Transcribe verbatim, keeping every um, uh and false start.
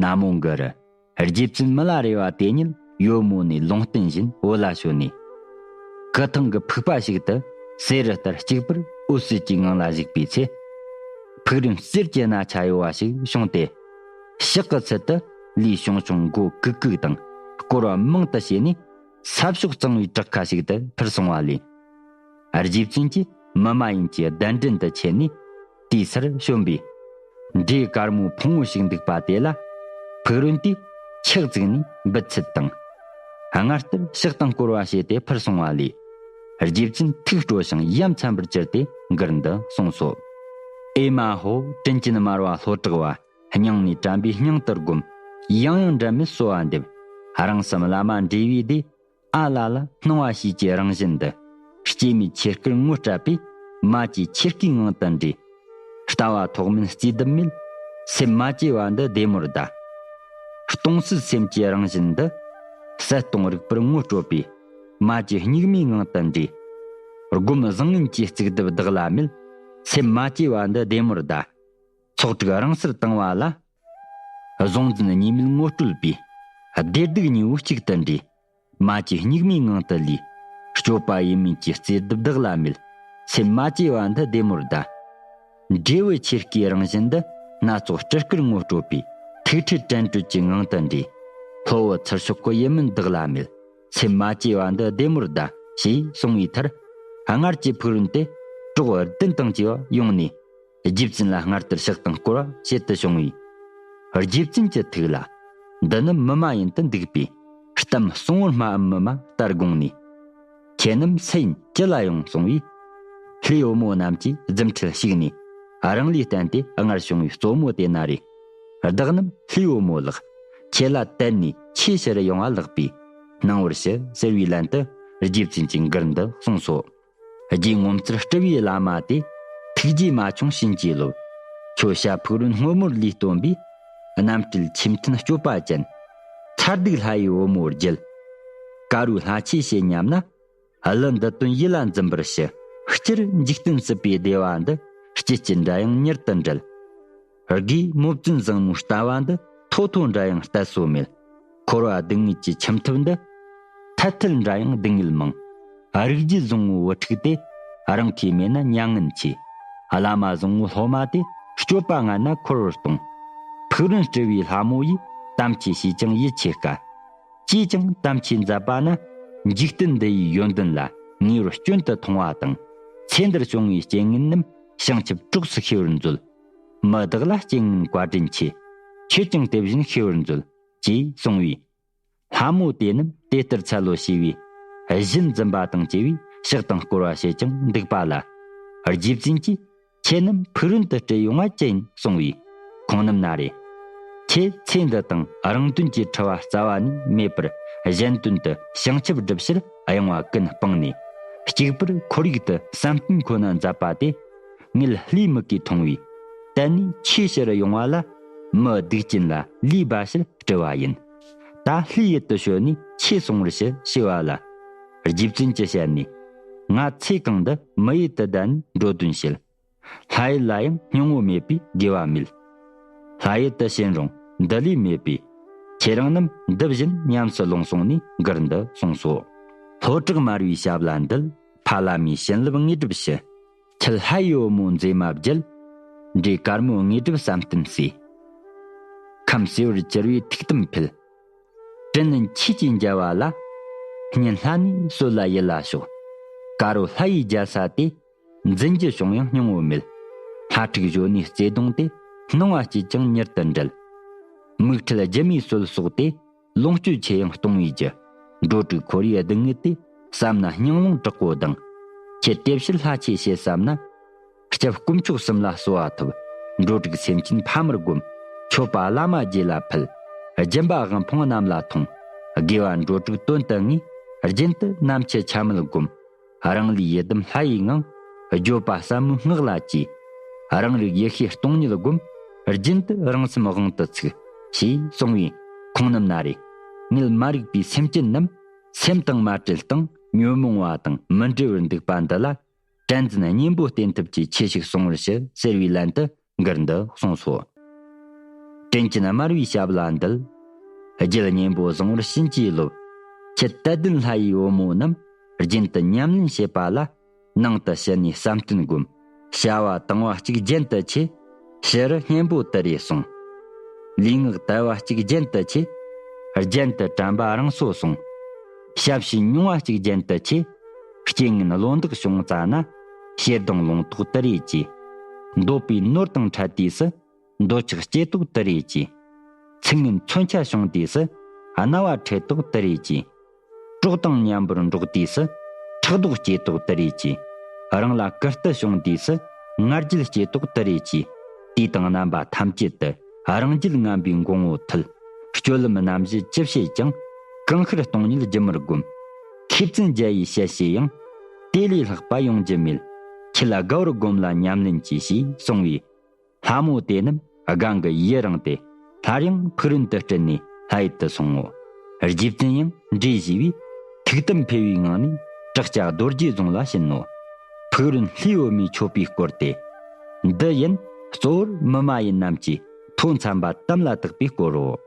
སྣ་མོ་འགུ་རུ། རྗེ་བཙུན་མི་ལ་རས་པ་དེ་ཉིད་ཡོལ་མོ་ནས་ལུང་བསྟན་བཞིན་བོད་ལ་བྱོན་ནས། སྐུ་ཐང་གི་ཕུག་པ་ཞིག་ཏུ་གསེར་རི་ལྟར་གཅིག་པུར་འོད་ཟེར་གྱི་ངང་ལ་བཞུགས་པའི་ཚེ། ཕུག་རོན་གསེར་གྱི་རྣ་ཆ་གཡོ་བ་ཞིག་བྱུང་སྟེ། ཕྱག་གི་ཚུལ་དུ་ལུས་ཆུང་ཆུང་མགོ་གུག་གུག་དང་སྐོར་བ་མང་དུ་བྱས་ནས། ས་ཕྱོགས་གཙང་བོའི་བྲག་ཁ་ཞིག་ཏུ་འཕུར་སོང་བ་ལས། རྗེ་བཙུན་གྱིས་མི་མ་ཡིན་གྱི་གདན་འདྲེན་དུ་ཆས་ནས་དེའི་སར་བྱོན་པས། འབྲས་དཀར་མོ་ཕུང་བོ་ཞིག་འདུག་པ་དེ་ལ་ཕུག་རོན་དེས་ཕྱག་བཙུགས་ནས་འབུད་ཚུལ་དང་། སྔར་ལྟར་ཕྱག་དང་སྐོར་བ་བྱས་ཏེ་འཕུར་སོང་བ་ལས། རྗེ་བཙུན་ཐུགས་སྤྲོ་ཞིང་ཡ་མཚན་པར་གྱུར་ཏེ་མགུར་འདི་གསུངས་སོ། ཨེ་མ་ཧོ། དྲིན་ཅན་དམར་བ་ལྷོ་བྲག་བ། སྙིང་ནས་དྲན་པའི་སྙིང་དུ་བསྒོམ། ཡང་ཡང་འབྲལ་མེད་གསོལ་བ་འདེབས། རང་སེམས་བླ་མ་འབྲེལ་བའི་སྡེ། ཨ་ལ་ལ་སྣང་བ་ཞེས་ཀྱི་རང་བཞིན་འདི། སྐྱེ་མེད་ཆོས་སྐུར་ངོ་སྤྲད་པས། མ་སྐྱེས་ཆོས་སྐུའི་ངང་དུ་འདྲེས། ལྟ་བ་ཐོག་མིན་རྩིས་གདུབ་མེད། སེམས་མ་སྐྱེས་པ་འདི་བདེ་མོར་གདའ། སྟོང་གསལ་སེམས་ཀྱི་རང་བཞིན་འདི། གསལ་སྟོང་རིག་པར་ངོ་སྤྲོད་པས། མ་སྐྱེས་སྙིགས་མའི་ངང་དུ་འདྲེས། སྒོམ་བཟང་ངན་གྱི་རྩིས་གདུབ་བདག་ལ་མེད། སེམས་མ་སྐྱེས་པ་འདི་བདེ་མོར་གདའ། ཚོགས་དྲུག་རང་སར་བཏང་བ་ལ། གཟུང་འཛིན་གཉིས་མེད་ངོ་སྤྲོད་པས། བདེ་སྡུག་གཉིས་པོ་གཅིག་ཏུ་འདྲེས། མ་སྐྱེས་སྙིགས་མའི་ངང་དུ་ལུས། སྤྱོད་པ་ཡིན་མིན་གྱི་རྩིས་གདུབ་བདག་ལ་མེད། སེམས་མ་སྐྱེས་པ་འདི་བདེ་མོར་གདའ། འབྲས་བུ་ཆོས་སྐུའི་རང་བཞིན་འདི། སྣ་ཚོགས་སྤྲུལ་སྐུར་ངོ་སྤྲོད་པས། ཐུགས་ཁྲོས་དྲན་སྤྲོས་ཀྱི་ངང་དུ་འདྲེས། ལྷོ་བོ་ཚུར་ཕྱོགས་ཀྱི་ཡིད་སྨོན་བདག་ལ་མེད། སེམས་མ་སྐྱེས་པ་འདི་བདེ་མོར་གདའ། ཞེས་གསུངས་པའི་མཐར། སྔར་གྱི་ཕུག་རོན་དེ་གྲོགས་བདུན་དང་བཅས་པ་ཡོང་ནས། རྗེ་བཙུན་ལ་སྔར་ལྟར་ཕྱག་དང་སྐོར་བ་བྱེད་དུ་བྱུང་བས། རྗེ་བཙུན་གྱི་ཐུགས་ལ། འདི་ནི་མི་མ་ཡིན་དུ་འདུག་པས། གཏམ་གསུང་བོར་སྨྲའམ་མི་མ་ལྟར་དགོངས་ནས། ཁྱེད་རྣམས་སུ་ཡིན་ཅི་ལ་ཡོང་གསུང་བས། ལྷའི་བུ་མོ་རྣམས་ཀྱིས་རྫུ་འཕྲུལ་ཞུགས་ནས། རང་ལུས་བསྟན་ཏེ་སྔར་བྱུང་བའི་གཙོ་མོ་དེ་ན་རེ། བདག་རྣམས་ལྷའི་བུ་མོ་ལགས། ཁྱེད་ལ་དད་ནས་ཆོས་ཕྱིར་ཡོང་བ་ལགས་པས། གནང་བར་ཞུ་ཟེར་བའི་ལན་དུ། རྗེ་བཙུན་གྱིས་མགུར་འདི་གསུངས་སོ། རྗེ་ངོ་མཚར་སྤྲུལ་པའི་བླ་མ་དེ། ཐུགས་རྗེ་མ་ཆུང་བྱིན་གྱིས་རློབས། ཁྱོད་བྱ་ཕུག་རོན་སྔོན་མོར་ལུས་སྟོན་པའི། རྣམ་སྤྲུལ་ཆོས་མཐུན་སྤྱོད་པ་ཅན། མཚར་སྡུག་ལྷ་ཡི་བུ་མོར་བརྒྱུད། དཀར་རོ་ལྷ་ཆོས་བྱེད་སྙམ་ན། གླུ་འདི་དོན་ཡིད་ལ་འཛིན་པར་ཞུ། སྤྱིར་འཇིག་རྟེན་སྲིད་པའི་བདེ་བ་འདི། སྐྱིད་ཀྱི་འདྲ་དབྱངས་མྱུར་དུ་འགྲུལ། དགེ་མོ་བཙུན་བཟང་མོའི་ལྟ་བ་འདི། མཐོ་མཐོ་འདྲ་ཡང་གཏད་སོ་མེད། འཁོར་བ་སྡུག་བསྔལ་གྱི་ཁྱིམ་ཐབ་འདི། ཐལ་ཐལ་འདྲ་ཡང་སྡུག་བསྔལ་མང་། རིགས་རྒྱུད་བཟང་བོའི་བུ་ཕྲུག་དེ། རང་གིས་མེད་ན་མྱ་ངན་ཆེ། བླ་མ་བཟང་བོའི་སློབ་མ་དེ། སྤྱོད་པ་ངན་ན་འཁོར་བར་ལྟུང་། ཕུག་རོན་སྤྲུལ་བའི་ལྷ་མོ་ཡིས། དམ་ཆོས་བྱས་ཀྱང་ཡིད་ཆེས་དཀའ། ཅིས་ཀྱང་དམ་ཆོས་མཛད་པ་ན། འཇིག་རྟེན་འདི་ཡི་ཡོན་ཏན་ལ། ངེས་པར་སྐྱོན་དུ་མཐོང་བ་དང་། ཚེ་འདིར་བྱུང་བའི་རྐྱེན་ངན་རྣམས། བྱང་ཆུབ་གྲོགས་སུ་ཤེས་པར་མཛོད། མི་བདག་ལ་རྐྱེན་ངན་བཀའ་དྲིན་ཆེ། ཁྱོད་ཀྱང་དེ་བཞིན་ཤེས་པར་མཛོད། ཅེས་གསུངས་པས། ལྷ་མོ་དེ་རྣམས་དེ་ལྟར་འཚལ་ལོ་ཞེས་པའི། གཞི་འཛིན་པ་དང་བཅས་པའི་ཕྱག་དང་སྐོར་བ་བྱེད་ཀྱང་འདུག་པ་ལ། རྗེ་བཙུན་གྱིས། ཁྱེད་རྣམས་ཕུག་རོན་དུ་སྤྲུལ་ཡོང་བ་ཅི་ཡིན་གསུངས་པས། ཁོང་རྣམས་ན་རེ། ཁྱེད་ཚེ་འདི་དང་རང་དོན་གྱི་འཁྲུལ་བ་རྩ་བ་ནས་མེད་པར། གཞན་དོན་དུ་བྱང་ཆུབ་སྒྲུབ་ཕྱིར་གཡེང་བ་ཀུན་སྤངས་ནས། གཅིག་པུར་ཁོར་ཡུག་ཏུ་བསམ་གཏན་ཁོ་ན་མཛད་པ་དེ། ངེད་ལྷའི་མིག་གིས་མཐོང་བས། དད་ནས་ཆོས་ཕྱིར་ཡོང་བ་ལ། མི་སྡིག་ཅན་ལ་ལུས་འབའ་ཕྱིར་སྤྲུལ་བ་ཡིན། ད་ལྷའི་ཡུལ་དུ་བྱོན་ནས་ཆོས་གསུང་བར་ཞུ་ཞེས་པ་ལ། རྗེ་བཙུན་གྱི་ཞལ་ནས། ང་ཚེ་གང་དུ་མི་ཡུལ་དུ་བསྡད་ནས་འགྲོ་དོན་བྱེད། ལྷ་ཡུལ་ལ་ཡང་སྙིང་བོ་མེད་པས་དགེ་བ་མེད། ལྷ་ཡུལ་དུ་ཕྱིན་རུང་འདི་ལས་མེད་པས། ཁྱེད་རང་རྣམས་འདི་བཞིན་ཉམས་སུ་ལོངས་གསུངས་ནས་མགུར་འདི་གསུངས་སོ། ལྷོ་བྲག་དམར་བའི་ཞབས་ལ་འདུད། ཕ་བླ་མའི་བྱིན་རླབས་དངོས་གྲུབ་ཞུ། ཁྱེད་ལྷ་ཡི་བུ་མོ་མཛེས་མ་བརྒྱུད། འབྲས་དཀར་མོའི་དངོས་གྲུབ་བསམ་གཏན་གསོས། ཁམས་བསིལ་བར་གྱུར་པའི་ཐུགས་དམ་ཕུལ། དྲིན་ཆེས་ཀྱི་མཇལ་བ་ལ། སྙན་ལྷ་ནས་གསོལ་ལ་ཡིད་ལ་ཞོག། དཀར་རོ་ལྷ་ཡི་རྒྱལ་ས་དེ། འཛིན་རྒྱུ་བྱུང་ཡང་སྙིང་བོ་མེད། ལྷ་ཕྲུག་གཞོན་ནུའི་བརྩེ་གདུང་དེ། སྣང་བ་སྐྱིད་ཀྱང་མྱུར་དུ་འབྲལ། མིག་འཕྲུལ་སྒྱུ་མའི་སྲོལ་སོགས་ཏེ། ལོངས་སྤྱོད་ཆེ་ཡང་གཏོང་བའི་རྒྱུ། འགྲོ་དྲུག་ཁོར་ཡུག་སྡུག་བསྔལ་དེ། བསམ་ན་སྙིང་རླུང་དྲག་པོ་ལྡང་། ཁྱེད་དེ་ཕྱིར་ལྷ་ཆོས་བྱེད་བསམ་ན། སྐྱབས་དཀོན་མཆོག་གསུམ་ལ་གསོལ་བ་ཐོབ། འགྲོ་དྲུག་སེམས་ཅན་ཕ་མར་བསྒོམ། མཆོད་པ་བླ་མ་རྗེ་ལ་ཕུལ། སྦྱིན་པ་དབུལ་ཕོངས་རྣམས་ལ་ཐོངས། དགེ་བ་འགྲོ་དྲུག་དོན་དུ་ངེས། རྒྱུན་དུ་ནམ་འཆི་ཆ་མེད་བསྒོམ། རང་ལུས་ཡི་དམ་ལྷ་ཡི་ངང་། བརྗོད་པ་ཟབ་མོའི་སྔགས་ལ་གྱིས། རང་རིག་ཡེ་ཤེས་སྟོང་ཉིད་བསྒོམ། རྒྱུན་དུ་རང་སེམས་དབང་དུ་ཚུགས། ཞེས་གསུངས་པས། ཁོང་རྣམས་ན་རེ། ངེད་མ་རིག་པའི་སེམས་ཅན་རྣམས། སེམས་དང་མ་བྲལ་སྟངས། ཉོན་མོངས་པ་དང་མི་འབྲལ་བར་འདུག་པ་འདི་ལ། དྲན་འཛིན་གཉེན་པོ་བསྟེན་ཐབས་ཀྱི་ཆོས་ཤིག་གསུང་བར་ཞུ་ཟེར་བའི་ལན་དུ། མགུར་འདི་གསུངས་སོ། དྲིན་ཅན་དམར་བའི་ཞབས་ལ་འདུད། རྒྱུད་གཉན་པོ་བཟང་བོར་བྱིན་གྱིས་རློབས། ཁྱེད་དད་ལྡན་ལྷ་ཡི་བུ་མོ་རྣམས། རྒྱུན་དུ་ཉམས་ལེན་བྱེད་པ་ལ། ནང་དུ་ཕྱི་ནས་བསམ་གཏན་སྒོམ། བྱ་བ་དང་བ་གཅིག་རྒྱན་དུ་ཆེ། ཕྱི་རུ་གཉན་པོ་དུ་རེ་སོང་། ལུས་ངག་དལ་བ་གཅིག་རྒྱན་དུ་ཆེ། རྒྱན་དུ་དྲན་པ་རང་སོ་སོང་། ཞབས་ཕྱི་མྱོང་བ་གཅིག་རྒྱན་དུ་ཆེ། རྐྱེན་ངན་བློ་འདག་བྱུང་ཙ་ན། ཞེ་སྡང་ལུང་རྟོགས་དུ་རེ་ཆེ། འདོད་པའི་ནོར་དང་འཕྲད་དུས་སུ། འདོད་ཆགས་སྐྱེ་དོགས་དུ་རེ་ཆེ། ཚིག་ངན་མཚོན་ཆ་བྱུང་དུས་སུ། རྣ་བ་ཁྲེལ་དོགས་དུ་རེ་ཆེ། གྲོགས་དང་མཉམ་པོར་འགྲོགས་དུས་སུ། ཕྲག་དོག་སྐྱེ་དོགས་དུ་རེ་ཆེ། རང་ལ་གུ་རྟི་བྱུང་དུས་སུ། ང་རྒྱལ་སྐྱེ་དོགས་དུ་རེ་ཆེ། དུས་དང་རྣམ་པ་ཐམས་ཅད་དུ། རང་རྒྱལ་ངན་པའི་འགོང་བོ་ཐུལ། སྤྱོད་ལམ་རྣམ་བཞི་ཅི་བྱེད་ཀྱང་། གང་ཤར་སྟོང་ཉིད་སྒྱུ་མར་བསྒོམ། མཁས་བཙུན་རྒྱལ་བའི་ཞལ་བྱས་ཡང་། དེ་ལས་ལྷག་པ་ཡོང་རྒྱུ་མེད། ཁྱེད་ལ་དགའ་བར་བསྒོམ་ལ་ཉམས་ལེན་གྱིས། ཞེས་གསུངས་པས། ལྷ་མོ་དེ་རྣམས་སྒང་གི་ཡུལ་རིང་སྟེ། སླར་ཡང་ཕུག་རོན་དུ་སྤྲུལ་ནས་ལྷ་ཡུལ་དུ་སོང་ངོ་། རྗེ་བཙུན་ཡང་འདྲིས་ཞི་བས། ཐུགས་དམ་འཕེལ་བའི་ངང་ནས། བྲག་ཅ་རྡོ་རྗེ་རྫོང་ལ་ཕྱིན་ནོ། ཕུག་རོན་ལྷའི་བུ་མོས་མཆོད་པའི་སྐོར་ཏེ། འདི་ཡིན་གཙོ་བོར་མི་མ་ཡིན་རྣམས་ཀྱིས། ཐོས་འཚམས་པ་དམ་ལ་བཏགས་པའི་སྐོར་རོ།